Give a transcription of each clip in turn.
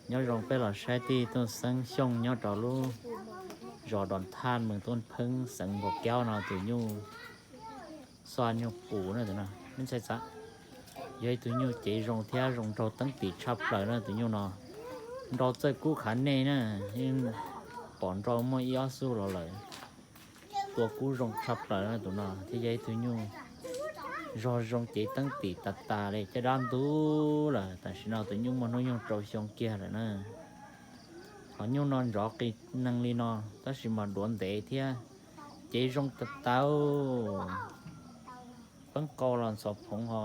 Nyob zoo peb los saib tij Tooj Xeeb Xyooj nyob rau lub zos Dos Thaj, moos Tooj Pheeb, xeev Npau Kaub no tus nyuj xua nyuj pus na tus no. Nej ntshai xav, yog ib tug nyuj cev zoo thiab zoo nraug teeb tim tshaj plaws na tus nyuj no. Nrau txawj kub qhav nej na, yeej pom nrau muaj ib ob xub los lawm. Tua kub zoo tshaj plaws na tus no thiab yog ib tug nyuj zog zoo cev teeb tim tas tas li, caj dab ntub lawm. Tam sim no tus nyuj muaj hnub nyoog rau xyoo kiag lawm na. Qhov nyuj no nrov qis neeg li no tab sis mas duav ntev thiab cev zoo tas tas. Peeb qau los ntxhov phoov ho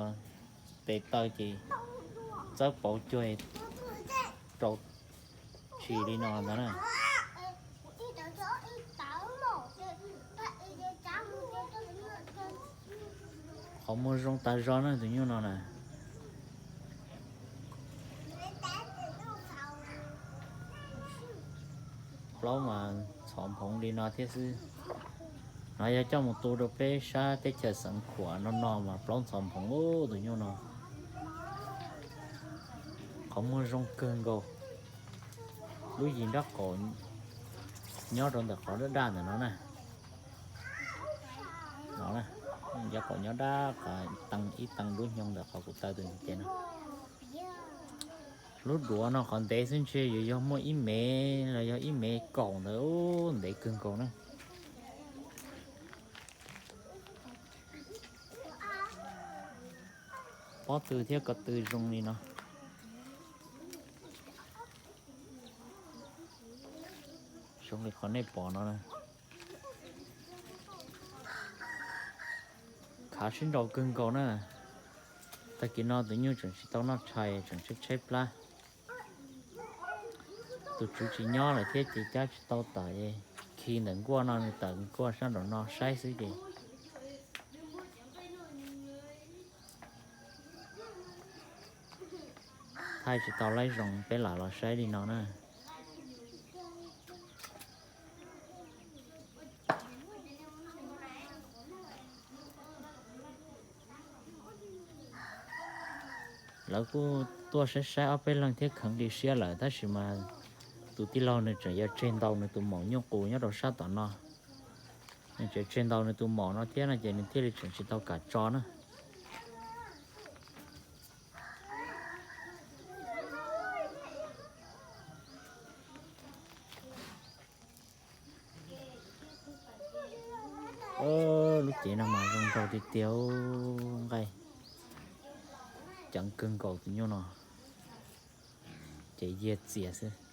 tes taw ces txawb pauv cuag rau tshis li no ntag na. Qhov muag zoo tas zog na tus nyuj no na. Plaub mas ntxhov phoov li no thiab xwb. No yog coj mus tu rau peb sab teb chaws xeev khuam no no mas plaub ntxhov phoov ub tus nyuj no. Qhov muag zoo kawg nkaus. Lub yim nraub qaum nyob rau ntawm qhov daj daj ntawm no na. No, nraub qaum nyob daj qhov tee ib tee lub nyoog ntawm qhov kuv taw tus ntawd ces no. Lub duav no qhov ntev xwb ntshe yuav yog muaj ib mev los yog ib mev kaum ntawd, ntev kawg nkaus na. Pob tw thiab ko tw zoo li no. Zoo li qhov nej pom no na. Khav sib nraus kawg nkaus na. Tag kis no tus nyuj tseem tsis tau noj tshais, tseem tshaib tshaib plab. Tus tswv tsis nyob lawm thiab ces cab tsis tau tawm, khi ntawm nkuaj no, nws tawm nkuaj sab nraum no saib xwb ces thaij tsis tau laib zoo, peb lam los saib li no na. Lawv kuj tuaj saib saib ob peb leeg thiab kheev li siab lawm, tab sis mas tus tij laug nws tseem yuav tseg ntaus nws tus maum nyuj qus nyob rau sab tom no. Nws tseem tseg ntaus nws tus maum no thiab no ces nws thiaj li tseem tsis tau kam tso na. Lub cev no mas zoo nraug tiag tiag, nqaij ceev kawg nkaus tus nyuj no, ces yiag txias xwb.